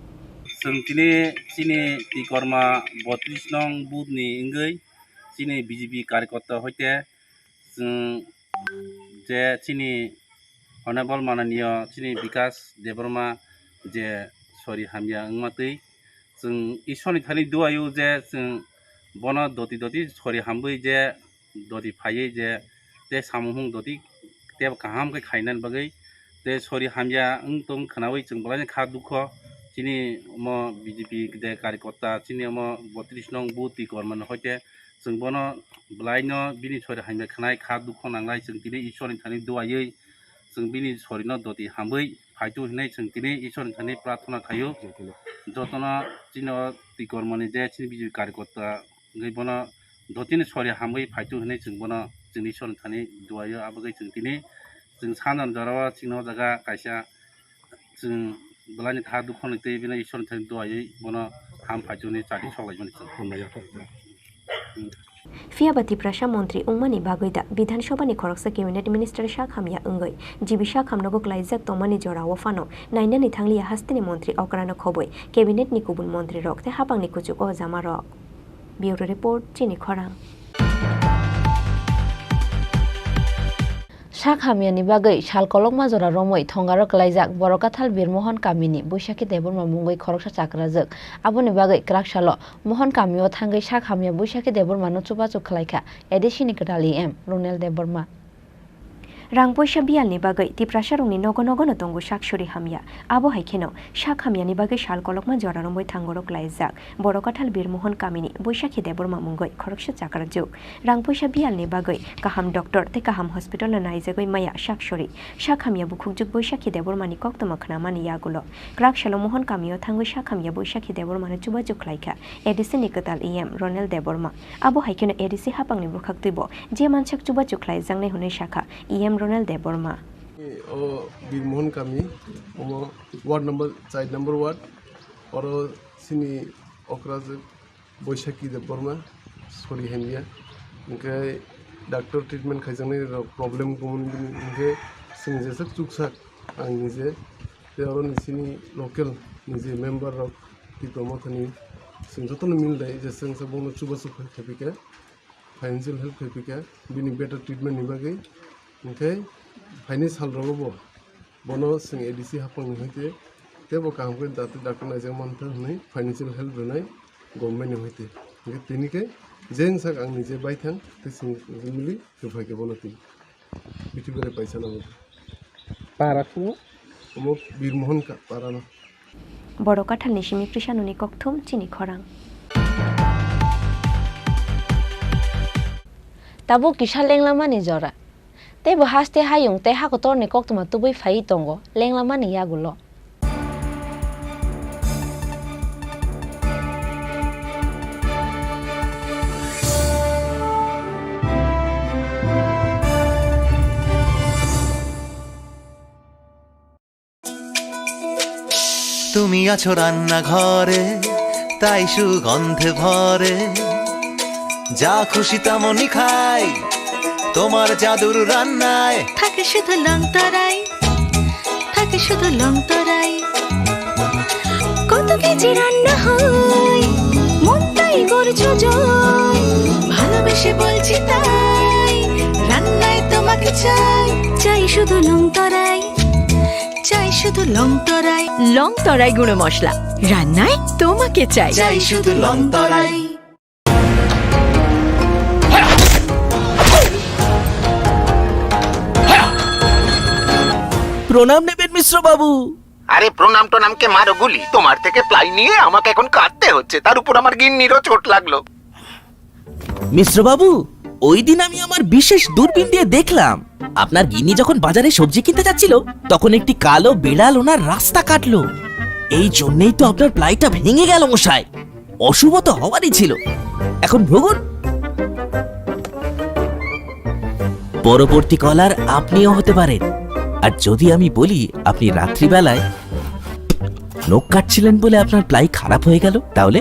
Chwng tini chini twi korma botris nong booth ni wngwi chini B J P karyakarta hoite chwng je chini Honorable Mananiya chini Bikas Debbarma je sori hamya wngma twi chwng Ishwarni thani duaio je chwng bono doti doti sori hamwi je doti phaiwi je tei samung hung doti tei kaham khe khainani bagwi tei sori hamya wng tong khwnawi chwng bwlaini kha dukho chini omo B J P de karyakarta chini omo botris nong booth twi kormani hoite chwng bono bwlaino bini sori hamya khwnai kha dukho nanglai chwng tini Ishwarni thani duaiwi chwng bini sorino doti hamwi phaitu hinwi chwng tini Ishwarni thani prarthana khaio. Jotono chini o twi kormani je chini B J P karyakarta wngwi bono dotini sori hamwi phaitu hinwi chwng bono chwngni Ishwarni thani duaio. Abagwi chwng tini chwng sanjani jorao chini o jaga kaisa chwng bwlaini kha dukhoni tei bini Ishwarni thani duaiwi bono ham phaitu hinwi chati soklaimani chwng. Phiyaba Tiprasa montri wngmani bagwi da Bidhan Sabhani khoroksa cabinet minister sak hamya wngwi G B sak hamnogo klaijak tongmani jorao phano nainani thangliya hasteni montri okrano khobwi cabinet ni kubun montrirok tei haphangni kuchugo jamarok. Bureau Report, Chini Khorang. Sak hamyani bagwi sal kolokma jora romwi thongaro kwlaijak Borokathal Birmohon kamini Boishakhi Debbarma mungwi khoroksa chakrajwk. Aboni bagwi kwrak salo Mohon kamio thangwi sak hamya Boishakhi Debbarmano chubachu khlaikha A D C ni kwtal E M Ronel Debbarma. Rang poisa biyalni bagwi Tiprasarokni nogo nogono tongo sak sori hamya. Abo hai kheno sak hamyani bagwi sal kolokma jora romwi thangoro klaijak Borokathal Birmohon kamini Boishakhi Debbarma mungwi khoroksa chakrajwk. Rang poisa biyalni bagwi kaham doctor tei kaham hospital-o naijagwi maya sak sori. Sak hamya bukhukjwk Boishakhi Debbarmani koktwma khnamani yagulo kwrak salo Mohon kamio thangwi sak hamya Boishakhi Debbarmano chubachu khlaikha A D C ni kwtal E M Ronel Debbarma. Abo hai kheno A D C haphangni bwkhaktwibo je mansak chubachu khlaijaknai hwnwi sakha E M Ronel Debbarma. O Birmohon kami, omo ward number, char number ward, oro chini okrajwk Boishakhi Debbarma, sori hamya, hwnkhe doctor treatment khaijaknai rok problem gumon bini, hwnkhe chwng jeswk chuksak ang nije, tei oro ni chini local ni je member rok, Tipra Mothani, chwng jotono mil dai je chwng se bono chubachu khai, khai phi khe, financial help khai phi khe, bini better treatment ni bagwi, hwnkhe phaini sal rogo bo, bono chwng A D C haphang ni hoite, tei bo kaham khe dati doctor naijak manthok hwnwi financial help rwnai government ni hoite. Hwnkhe tini khe jeng sak ang nije baithang tei chwng mili kwphai khe bono twi. Bithi bwrwi paisa nangwi. Para khumu? Omo Birmohon ka-, para no. Borok Kathalni simi Krishanoni kokthum chini khorang. Tabuk kisa lenglamani jora. Teibo haste hayung tei hakotorni koktwma tubui phaiwi tongo lenglamani yagulo. তুমি আছো রান্নাঘরে, তাই সুগন্ধে ভরে। যা খুশি তেমনই খাই, তোমার জাদুর রান্নায়। থাকে শুধু লংতরাই, থাকে শুধু লংতরাই। কত কেজি রান্না হয়, মনটাই করছো জয়। ভালোবেসে বলছি তাই, রান্নায় চাই, চাই শুধু লং তরাই, চাই শুধু লং তরাই। লং তরাই গুঁড়ো মশলা, রান্নায় তোমাকে চাই। চাই শুধু লং তরাই। প্রণাম নেবেন মিশ্র বাবু। আরে প্রণাম টনামকে মারো গুলি, তোমার থেকে প্লাই নিয়ে আমাকে এখন কাঁদতে হচ্ছে, তার উপর আমার গিন্নিরও চোট লাগলো। মিশ্র বাবু, ওই দিন আমি আমার বিশেষ দূরবীন দিয়ে দেখলাম, আপনার গিন্নি যখন বাজারে সবজি কিনতে যাচ্ছিল, তখন একটি কালো বিড়াল ওনার রাস্তা কাটলো। এই জন্যই তো আপনার প্লাইটা ভেঙে গেল মশাই। অশুভ তো হওয়ারই ছিল। এখন ভুগুন। পরবর্তী কলার আপনিও হতে পারেন। আর যদি আমি বলি আপনি রাত্রিবেলায় নখ কাটছিলেন বলে আপনার প্লাই খারাপ হয়ে গেল, তাহলে?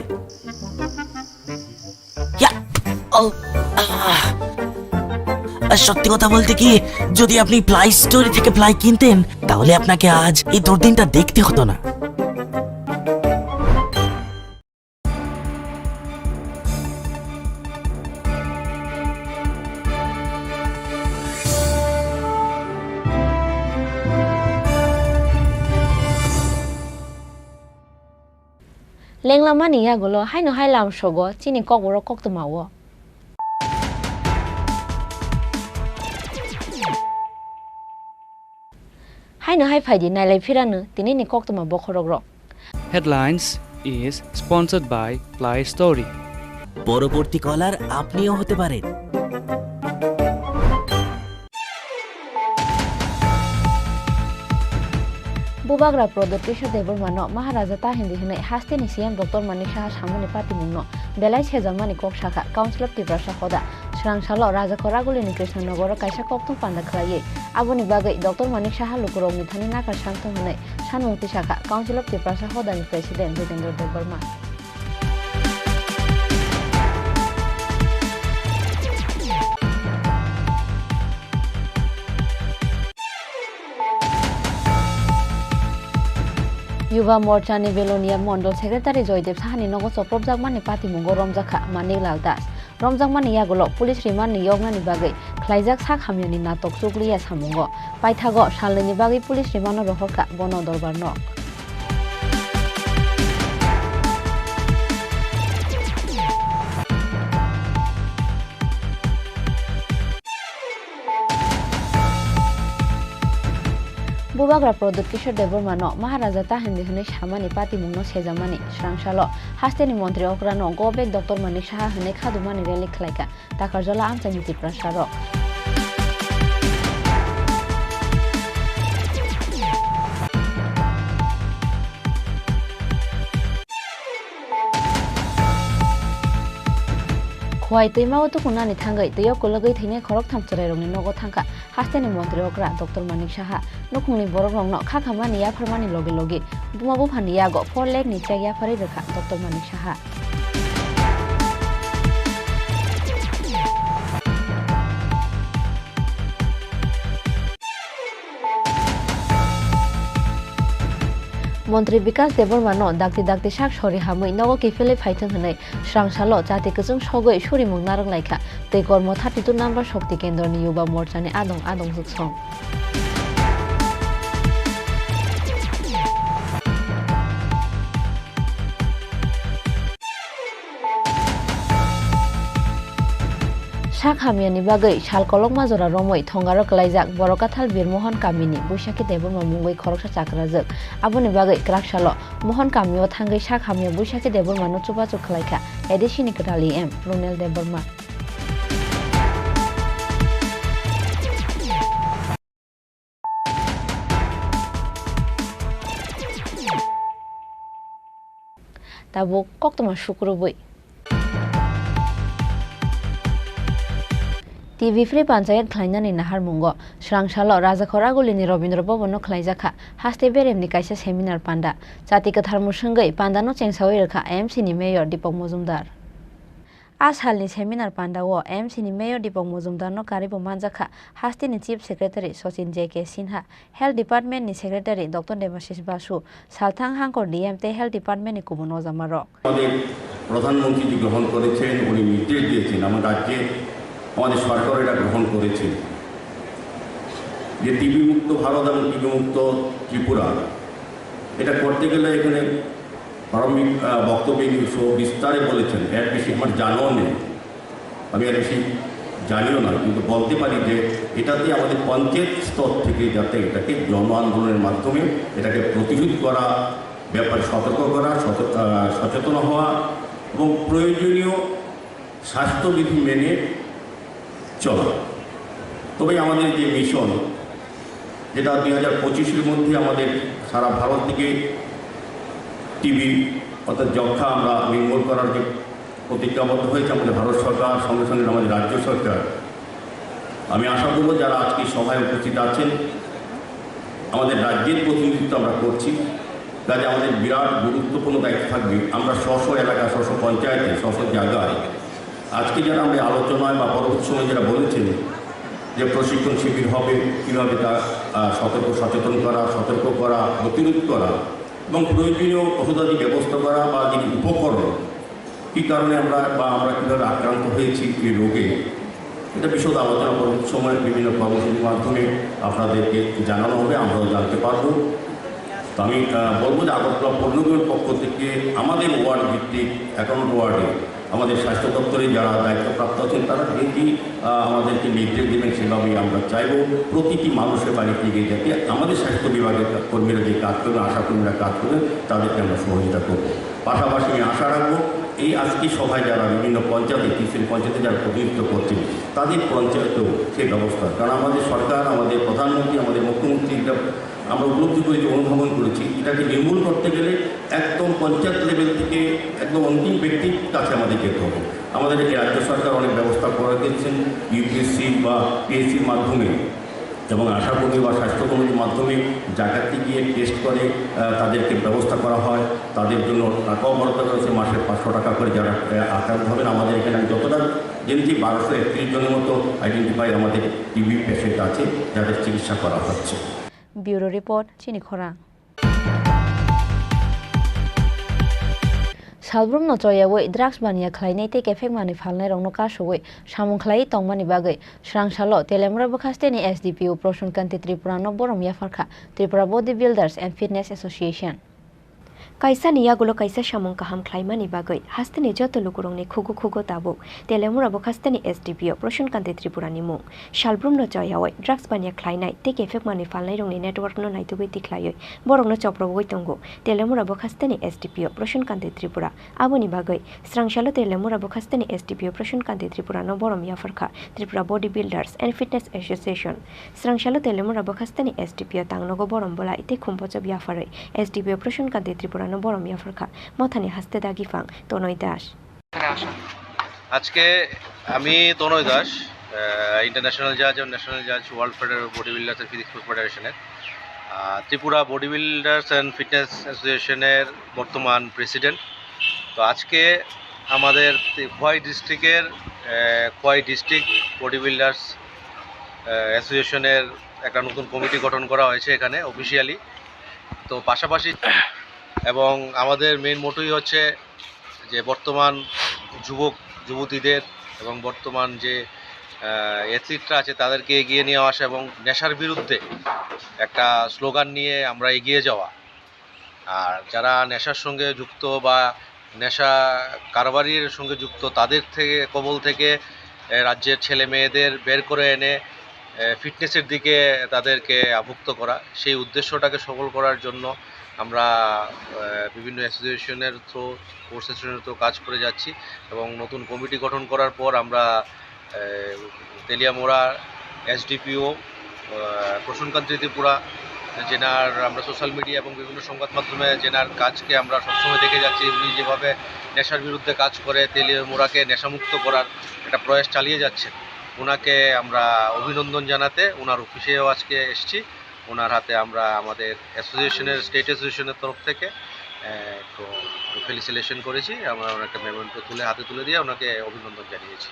ইয়া! ও! আহ! আর সত্যি কথা বলতে কি, যদি আপনি প্লাই স্টোরি থেকে প্লাই কিনতেন, তাহলে আপনাকে আজ এই দুর্দিনটা দেখতে হতো না। Lenglamani yagulo haino hai lamsogo chini kokborok koktwmao. Haino hai phaidi nailai phirano tinini koktwma bokhorokrok. Headlines is sponsored by Play Story. পরবর্তী কলার আপনিও হতে পারেন। Bubagra Pradyot Kishore Debbarmano Maharaja ta hindi hwnwi hasteni C M Doctor Manik Saha samani patimungno belai sejamani kok sakha Council of Tiprasa Hoda. Swrang salo Rajakhor Agulini Krishnanogoro kaisa koktwng panda khlaiwi aboni bagwi Doctor Manik Saha lukurokni thani nakar sangthung hwnwi sanmung tisakha Council of Tiprasa Hodani President Jitendra Debbarma. Yuva Morchani Belonia Mondol Secretary Joydev Sahani nogo chopropjakmani patimungo romjakha Manik Lal Das. Romjakmani yagulo police rimani yoknani bagwi khlaijak sak hamyani natok chukliya samungo. Paithago salnwini bagwi police rimano rohorkha bono dorbarno. Bubagra Pradyot Kishore Debbarmano Maharaja ta hindi hwnwi samani patimungno sejamani swrang salo hasteni montri okrano go back Doctor Manik Saha hwnwi khadumani rally khlaikha Takarjala amchaini Tiprasarok. Khowai twima o tukunani thangwi twi o kwlwgwi thwinai khoroktham chwrairokni nogo thangkha hasteni montri okra Doctor Manik Saha. Nukhungni borokrokno kha khamani yapharmani logi logi buma buphani yago four lakh ni chek yapharwi rwkha Doctor Manik Saha. Montri Bikas Debbarmano dakti dakti sak sori hamwi nogo kiphilwi phaithwng hwnwi swrang salo chati kwchwng sogwi surimung narwk laikha tei Kormo thirty two number Shokti Kendroni Yuba Morchani adong adong jwksong. Sak hamyani bagwi sal kolokma jora romwi thongaro kwlaijak Borokathal Birmohon kamini Buisakhi Debbarma mungwi khoroksa chakrajwk. Aboni bagwi kwrak salo Mohon kamio thangwi sak hamya Buisakhi Debbarmano chubachu khlaikha A D C ni kwtal E M Ronel Debbarma. Tabuk koktwma sukrubwi. T V free panchayat khlainani naharmungo swrang salo Rajakhor Agulini Rabindra Bhavan-o khlaijakha haste beremni kaisa seminar panda. Chati kwthar mwswngwi pandano chengsawi rwkha M C ni mayor Deepak Majumdar. A salni seminar pandao M C ni mayor Deepak Majumdarno karibo manjakha hasteni chief secretary Sachin J K Sinha, health department ni secretary Doctor Debashish Basu, salthang hangkor D M tei health department ni kubun ojamarok. আমাদের প্রধানমন্ত্রী যে গ্রহণ করেছেন, উনি নির্দেশ দিয়েছেন, আমার রাজ্যে আমাদের সরকার এটা গ্রহণ করেছে। যে টিবি মুক্ত ভারত এবং টিবি মুক্ত ত্রিপুরা, এটা করতে গেলে এখানে প্রারম্ভিক আহ, বক্তব্যে সব বিস্তারে বলেছেন, এর বেশি আমার জানাও নেই। আমি আর বেশি জানিও না, কিন্তু বলতে পারি যে এটাতে আমাদের পঞ্চায়েত স্তর থেকে যাতে এটাকে জন আন্দোলনের মাধ্যমে এটাকে প্রতিরোধ করা ব্যাপারে সতর্ক করা, সত-, আহ, সচেতন হওয়া এবং প্রয়োজনীয় স্বাস্থ্যবিধি মেনে চলা। তবে আমাদের যে মিশন, যেটা দুই হাজার পঁচিশের মধ্যে আমাদের সারা ভারত থেকে টিবি অর্থাৎ যক্ষ্মা আমরা নির্মূল করার যে প্রতিজ্ঞাবদ্ধ হয়েছে আমাদের ভারত সরকার, সঙ্গে সঙ্গে আমাদের রাজ্য সরকার। আমি আশা করব যারা আজকে সভায় উপস্থিত আছেন, আমাদের রাজ্যের প্রতিনিধিত্ব আমরা করছি, কাজে আমাদের বিরাট গুরুত্বপূর্ণ দায়িত্ব থাকবে। আমরা স্ব স্ব এলাকা, স্ব স্ব পঞ্চায়েতে, স্ব স্ব জায়গায় আজকে যারা আমরা আলোচনায় বা পরবর্তী সময় যারা বলেছেন যে প্রশিক্ষণ শিবির হবে, কীভাবে তা আহ, সতর্ক সচেতন করা, সতর্ক করা, প্রতিরোধ করা এবং প্রয়োজনীয় ঔষধাদি ব্যবস্থা করা বা যদি উপকরণ, কী কারণে আমরা বা আমরা কীভাবে আক্রান্ত হয়েছি এই রোগে, এটা বিশদ আলোচনা করার সময় বিভিন্ন কর্মসূচির মাধ্যমে আপনাদেরকে জানানো হবে, আমরাও জানতে পারবো। তো আমি আহ, বলবো যে আগরতলা পৌর নিগমের পক্ষ থেকে আমাদের ওয়ার্ড ভিত্তিক অ্যাকাউন্ট ওয়ার্ডে আমাদের স্বাস্থ্য দপ্তরে যারা দায়িত্বপ্রাপ্ত আছেন তারা যেটি আহ, আমাদেরকে নির্দেশ দেবেন সেভাবেই আমরা চাইবো প্রতিটি মানুষের বাড়িতে গিয়ে যাতে আমাদের স্বাস্থ্য বিভাগের কর্মীরা যে কাজ করবেন, আশা কর্মীরা কাজ করবেন, তাদেরকে আমরা সহযোগিতা করবো। পাশাপাশি আমি আশা রাখবো এই আজকে সভায় যারা বিভিন্ন পঞ্চায়েতে, ত্রিশ পঞ্চায়েতে যারা প্রতিনিধিত্ব করছেন তাদের পঞ্চায়েতেও সেই ব্যবস্থা, কারণ আমাদের সরকার, আমাদের প্রধানমন্ত্রী, আমাদের মুখ্যমন্ত্রী এটা আমরা উপলব্ধি করেছি, অনুধাবন করেছি, এটাকে নির্মূল করতে গেলে একদম পঞ্চায়েত লেভেল থেকে একদম অন্তিম ব্যক্তির কাছে আমাদের যেতে হবে। আমাদের এই রাজ্য সরকার অনেক ব্যবস্থা করে দিচ্ছেন ইউপিএসসি বা পিএসসির মাধ্যমে, এবং আশা কর্মী বা স্বাস্থ্য কর্মীর মাধ্যমে জায়গাতে গিয়ে টেস্ট করে আহ, তাদেরকে ব্যবস্থা করা হয়, তাদের জন্য টাকাও বরাদ্দ করেছে, মাসে পাঁচশো টাকা করে যারা আহ, আক্রান্ত হবেন। আমাদের এখানে আমি যতটা জেনেছি বারোশো একত্রিশ জনের মতো আইডেন্টিফাই আমাদের টিবি পেশেন্ট আছে যাদের চিকিৎসা করা হচ্ছে। Bureau Report, Chini Khorang. Salbrumno choyawi drugs baniya khlainai tei kephek manwi phalnairokno kasugwi samung khlaiwi tongmani bagwi swrangsalo Teliamura bwkhasteni S D P O Proshon Kanti Tripurano borom yapharkha Tripura Body Builders and Fitness Association. Kaisani yagulo kaisa samung kaham khlaimani bagwi hasteni joto lukurokni khugo khugo tabuk Teliamura bwkhasteni S D P O Proshon Kanti Tripurani mung. Salbrumno choyawi drugs baniya khlainai tei kephek manwi phalnairokni networkno naitugwi tikhlaiwi borokno choprogwi tongo Teliamura bwkhasteni S D P O Proshon Kanti Tripura. Aboni bagwi swrangsalo Teliamura bwkhasteni S D P O Proshon Kanti Tripurano borom yapharkha Tripura Body Builders and Fitness Association. Swrangsalo Teliamura bwkhasteni S D P O tangnogo borom bolai tei khumpochop yapharwi S D P O Proshon Kanti Tripurano borom yapharkha mothani haste dagipang Tonoi Das. আজকে আমি তনয় দাস, ইন্টারন্যাশনাল জাজ এবং national জাজ, world federal body builders and fitness ফেডারেশনের, আহ, Tripura body builders and fitness অ্যাসোসিয়েশনের বর্তমান president. তো আজকে আমাদের তি- খোয়াই ডিস্ট্রিক্টের আহ, খোয়াই ডিস্ট্রিক্ট বডি বিল্ডার্স অ্যাসোসিয়েশনের একটা নতুন কমিটি গঠন করা হয়েছে এখানে অফিসিয়ালি। তো পাশাপাশি এবং আমাদের মেইন মোটোই হচ্ছে যে বর্তমান যুবক যুবতীদের এবং বর্তমান যে অ্যাথলিটরা আছে তাদেরকে এগিয়ে নিয়ে আসা এবং নেশার বিরুদ্ধে একটা স্লোগান নিয়ে আমরা এগিয়ে যাওয়া। আর যারা নেশার সঙ্গে যুক্ত বা নেশা কারবারির সঙ্গে যুক্ত তাদের থেকে কবল থেকে এ, রাজ্যের ছেলে মেয়েদের বের করে এনে এ, ফিটনেসের দিকে তাদেরকে আভুক্ত করা, সেই উদ্দেশ্যটাকে সফল করার জন্য আমরা এ, বিভিন্ন অ্যাসোসিয়েশনের থ্রু, স্পোর্টস অ্যাসোসিয়েশনের থ্রু কাজ করে যাচ্ছি এবং নতুন কমিটি গঠন করার পর আমরা এ, তেলিয়ামুড়া এসডিপিও প্রসূনকান্তি ত্রিপুরা, যেনার আমরা সোশ্যাল মিডিয়া এবং বিভিন্ন সংবাদ মাধ্যমে যেনার কাজকে আমরা সবসময় দেখে যাচ্ছি। উনি যেভাবে নেশার বিরুদ্ধে কাজ করে তেলিয়ামুড়াকে নেশামুক্ত করার একটা প্রয়াস চালিয়ে যাচ্ছেন, ওনাকে আমরা অভিনন্দন জানাতে ওনার অফিসেও আজকে এসেছি। ওনার হাতে আমরা আমাদের অ্যাসোসিয়েশনের, স্টেট অ্যাসোসিয়েশনের তরফ থেকে আহ, একটু ফেলিসিলেশন করেছি। আমরা ওনাকে মেমেন্টো তুলে, হাতে তুলে দিয়ে ওনাকে অভিনন্দন জানিয়েছি।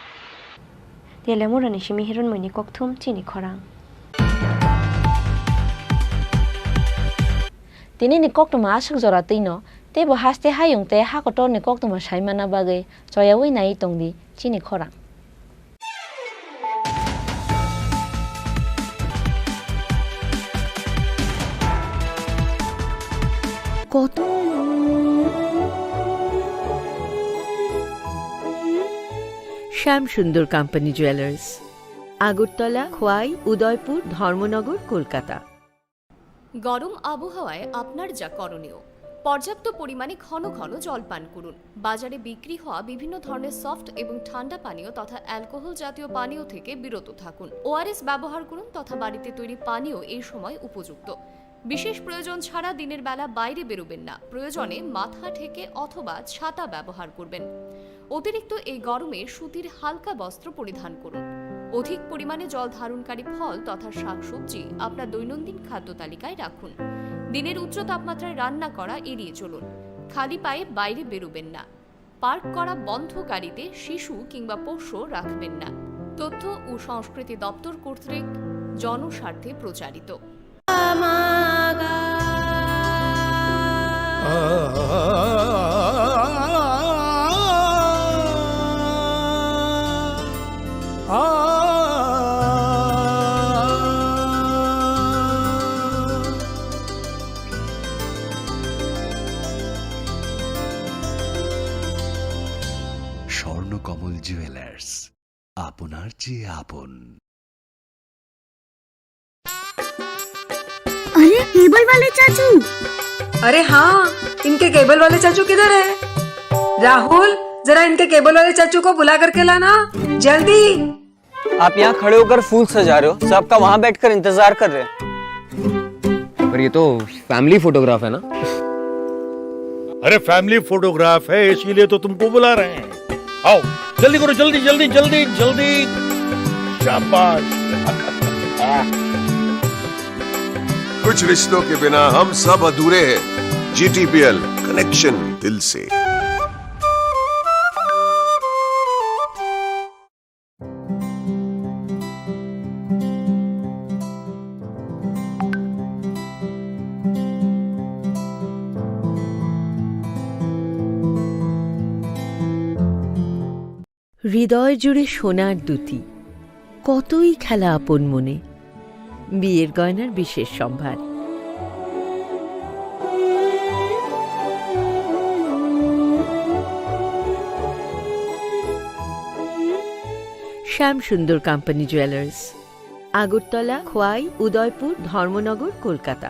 Telemurani simi Hironmoini kokthum chini khorang. Tinini koktwma aswk jora twino, teibo haste hayung tei hakotorni koktwma saimana bagwi choyawi naiwi tongdi chini khorang. কত? শ্যাম সুন্দর কোম্পানি জুয়েলার্স, আগরতলা, খোয়াই, উদয়পুর, ধর্মনগর, কলকাতা। গরম আবহাওয়ায় আপনার যা করণীয়, পর্যাপ্ত পরিমাণে ঘন ঘন জল পান করুন। বাজারে বিক্রি হওয়া বিভিন্ন ধরনের সফট এবং ঠান্ডা পানীয় তথা অ্যালকোহল জাতীয় পানীয় থেকে বিরত থাকুন। ওআরএস ব্যবহার করুন তথা বাড়িতে তৈরি পানীয় এই সময় উপযুক্ত। বিশেষ প্রয়োজন ছাড়া দিনের বেলা বাইরে বেরোবেন না। প্রয়োজনে মাথা ঢেকে অথবা ছাতা ব্যবহার করবেন। অতিরিক্ত এই গরমে সুতির হালকা বস্ত্র পরিধান করুন। অধিক পরিমাণে জল ধারণকারী ফল তথা শাকসবজি আপনার দৈনন্দিন খাদ্য তালিকায় রাখুন। দিনের উচ্চ তাপমাত্রায় রান্না করা এড়িয়ে চলুন। খালি পায়ে বাইরে বেরোবেন না। পার্ক করা বন্ধ গাড়িতে শিশু কিংবা পোষ্য রাখবেন না। তথ্য ও সংস্কৃতি দপ্তর কর্তৃক জনস্বার্থে প্রচারিত। স্বর্ণকমল জুয়েলার্স, আপনার চেয়ে আপন। अरे, केबल वाले चाचू। अरे हाँ, इनके केबल वाले चाचू किधर है? राहुल, जरा इनके केबल वाले चाचू को बुला करके लाना, जल्दी। आप यहाँ खड़े होकर फूल सजा रहे हो, सबका वहाँ बैठकर इंतजार कर रहे हैं। पर ये तो फैमिली फोटोग्राफ है ना? अरे, फैमिली फोटोग्राफ है, इसीलिए तो तुमको बुला रहे हैं। आओ, जल्दी करो, जल्दी, जल्दी, जल्दी, जल्दी। शाबाश। कुछ रिश्तों के बिना हम सब अधूरे हैं। जीटीपीएल, कनेक्शन दिल से। হৃদয় জুড়ে সোনার দ্যুতি, কতই খেলা আপন মনে। বিয়ের গয়নার বিশেষ সম্ভার। শ্যাম সুন্দর কোম্পানি জুয়েলার্স, আগরতলা, খোয়াই, উদয়পুর, ধর্মনগর, কলকাতা।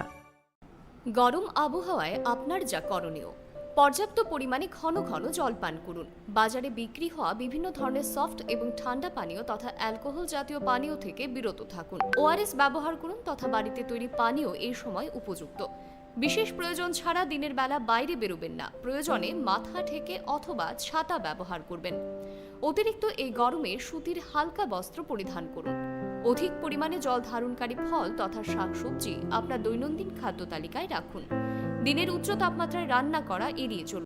গরম আবহাওয়ায় আপনার যা করণীয়, পর্যাপ্ত পরিমাণে ঘন ঘন জল পান করুন। বাজারে বিক্রি হওয়া বিভিন্ন ধরনের সফট এবং ঠান্ডা পানীয় তথা অ্যালকোহল জাতীয় পানীয় থেকে বিরত থাকুন। ওআরএস ব্যবহার করুন তথা বাড়িতে তৈরি পানীয় এই সময় উপযুক্ত। বিশেষ প্রয়োজন ছাড়া দিনের বেলা বাইরে বেরোবেন না। প্রয়োজনে মাথা ঢেকে অথবা ছাতা ব্যবহার করবেন। অতিরিক্ত এই গরমে সুতির হালকা বস্ত্র পরিধান করুন। অধিক পরিমাণে জল ধারণকারী ফল তথা শাকসবজি আপনার দৈনন্দিন খাদ্য তালিকায় রাখুন। দিনের উচ্চ তাপমাত্রায় রান্না করা এড়িয়ে চলুন।